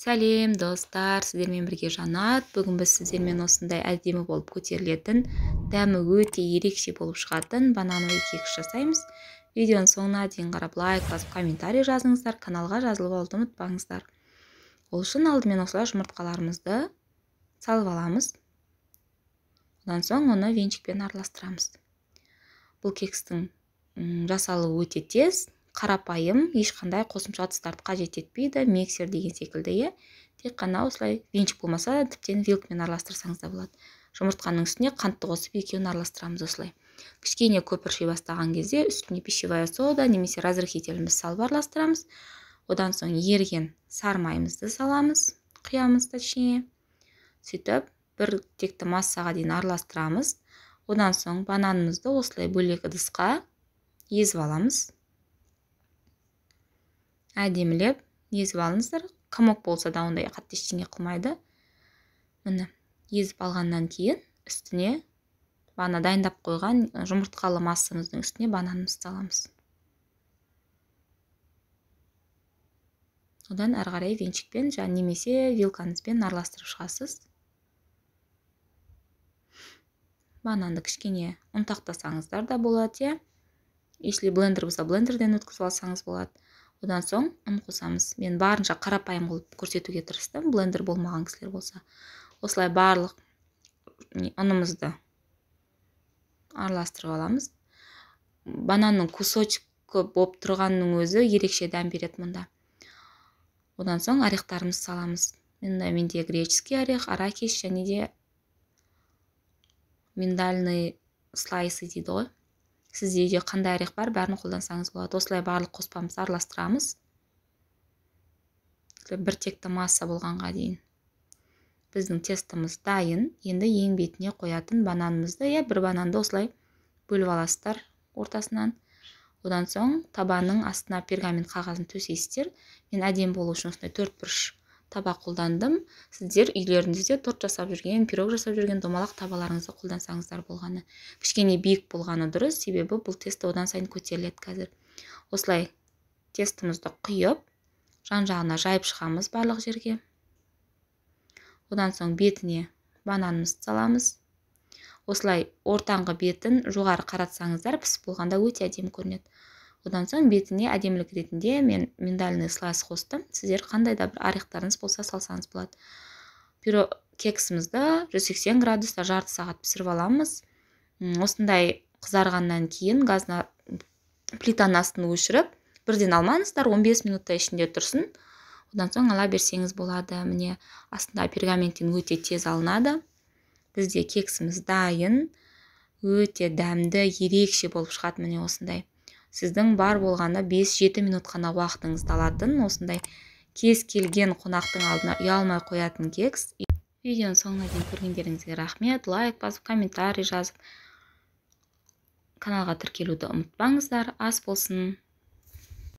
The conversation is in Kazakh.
Сәлем достар, сіздермен бірге Жанат. Бүгін біз сіздермен осындай әдемі болып көтерілетін, дәмі өте ерекше болып шығатын банановый кекс жасаймыз. Видеоның соңына дейін қарап лайк басып комментарий жазыңыздар, каналға жазылып алуды ұмытпаңыздар. Ол үшін алдымен осылай жұмыртқаларымызды салып аламыз. Одан соң оны венчикпен араластырамыз. Бұл кекстің жасалуы өте тез, қарапайым, ешқандай қосымша ыдыстарды қажет етпейді, миксер деген секілді, иә. Тек қана осылай венчик болмаса, тіптен вилкамен араластырсаңыз да болады. Жұмыртқаның үстіне қантты қосып екеуін араластырамыз осылай. Кішкене көпірши бастаған кезде үстіне пищевая сода немесе разрыхителімізді салып араластырамыз. Одан соң еріген сары майымызды саламыз, құямыз точнее. Сөйтіп бір текті массаға дейін араластырамыз. Одан соң бананымызды осылай бөлек ыдысқа езіп аламыз. Әдемілеп езіп алыңыздар. Комок болса да ондай қатты ештеңе қылмайды. Міне, езіп алғаннан кейін үстіне бағана дайындап қойған жұмыртқалы массамыздың үстіне бананымызды саламыз. Одан әрі қарай венчикпен немесе вилкаңызбен араластырып шығасыз. Бананды кішкене ұнтақтасаңыздар да болады, иә. Если блендер болса, блендерден өткізіп алсаңыз болады. Одан соң ұн қосамыз. Мен барынша қарапайым қылып көрсетуге тырыстым, блендер болмаған кісілер болса. Осылай барлық ұнымызды араластырып аламыз. Бананның кусочек болып тұрғанының өзі ерекше дәм береді мұнда. Одан соң орехтарымызды саламыз. Менде греческий орех, арахис және де миндальный слайсы дейді ғой. Сізде үйде қандай орех бар, бәрін қолдансаңыз болады. Осылай барлық қоспамызды араластырамыз. Бір текті масса болғанға дейін. Біздің тестіміз дайын. Енді ең бетіне қоятын бананымызды, иә, бір бананды осылай бөліп аласыздар ортасынан. Одан соң табаның астына пергамент қағазын төсейсіздер. Мен әдемі болу үшін осындай төрт бұрыш таба қолдандым. Сіздер үйлеріңізде торт жасап жүрген, пирог жасап жүрген домалақ табаларыңызды қолдансаңыздар болғаны. Кішкене биік болғаны дұрыс, себебі бұл тест одан сайын көтеріледі қазір. Осылай тестімізді құйып, жан-жағына жайып шығамыз барлық жерге. Одан соң бетіне бананымызды саламыз. Осылай ортаңғы бетін жоғары қаратсаңыздар, пісіп болғанда өте әдемі көрінеді. Одан соң бетіне әдемілік ретінде мен миндальный слайс қостым. Сіздер қандай да бір орехтарыңыз болса салсаңыз болады. Пюре кексімізді 180 градуста жарты сағат пісіріп аламыз. Осындай қызарғаннан кейін газына плитаның астын өшіріп, бірден алмаңыздар, 15 минутта ішінде тұрсын. Одан соң ала берсеңіз болады. Міне, астында пергаменттен өте тез алынады. Бізде кексіміз дайын, өте дәмді, ерекше болып шығады міне осындай. Сіздің бар болғаны 5-7 минут қана уақытыңызды алатын, осындай кез келген қонақтың алдына ұялмай қоятын кекс. Видеоның соңына дейін көргендеріңізге рахмет. Лайк басып, комментарий жазып, каналға тіркелуді ұмытпаңыздар. Ас болсын.